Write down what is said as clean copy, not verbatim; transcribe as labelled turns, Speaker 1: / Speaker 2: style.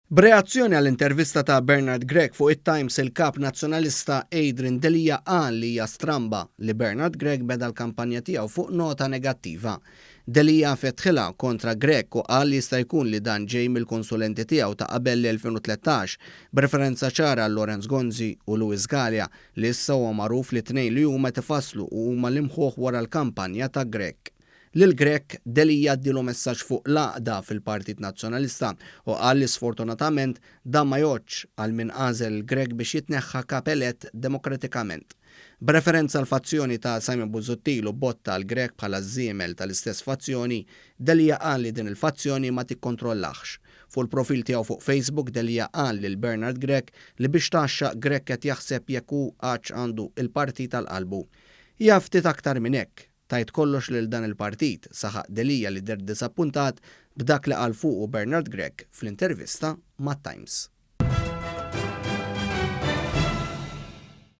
Speaker 1: B'reazzjoni għall-intervista ta' Bernard Grech fuq it-Times il-Kap Nazzjonalista Adrian Delia qal li hija stramba li Bernard Grech beda l-kampanja tiegħu fuq nota negattiva. Delia fetħilha kontra Grech u qal li jista' jkun li dan ġej mill-konsulenti tiegħu ta' qabel l-2013, b'referenza ċara għal Lawrence Gonzi u Louis Galea li issa huwa magħruf li t-tnejn li huma qed ifasslu u huma l-imħuħ wara l-kampanja ta' Grech. Lil Grech, Delia għaddielu messaġġ fuq l-għaqda fil-Partit Nazzjonalista u qal li sfortunatament dan ma jgħoddx għal min għażel lil Grech biex jitneħħa kap elett demokratikament. B'referenza għall-fazzjoni ta' Simon Busuttil u botta għal Grech bħala ż-żiemel tal-istess fazzjoni, Delia qal li din il-fazzjoni ma tikkontrollahx. Fuq il-profil tiegħu fuq Facebook Delia qal lil Bernard Grech li biex tgħaxxaq Grech qed jaħseb jekk hu għadx għandu il-partit għal qalbu. Hija ftit aktar minn hekk. Tajt kollox lil dan il-partit, saħaq Delia li deher diżappuntat b'dak li qal fuqu Bernard Grech fl-intervista mat-Times.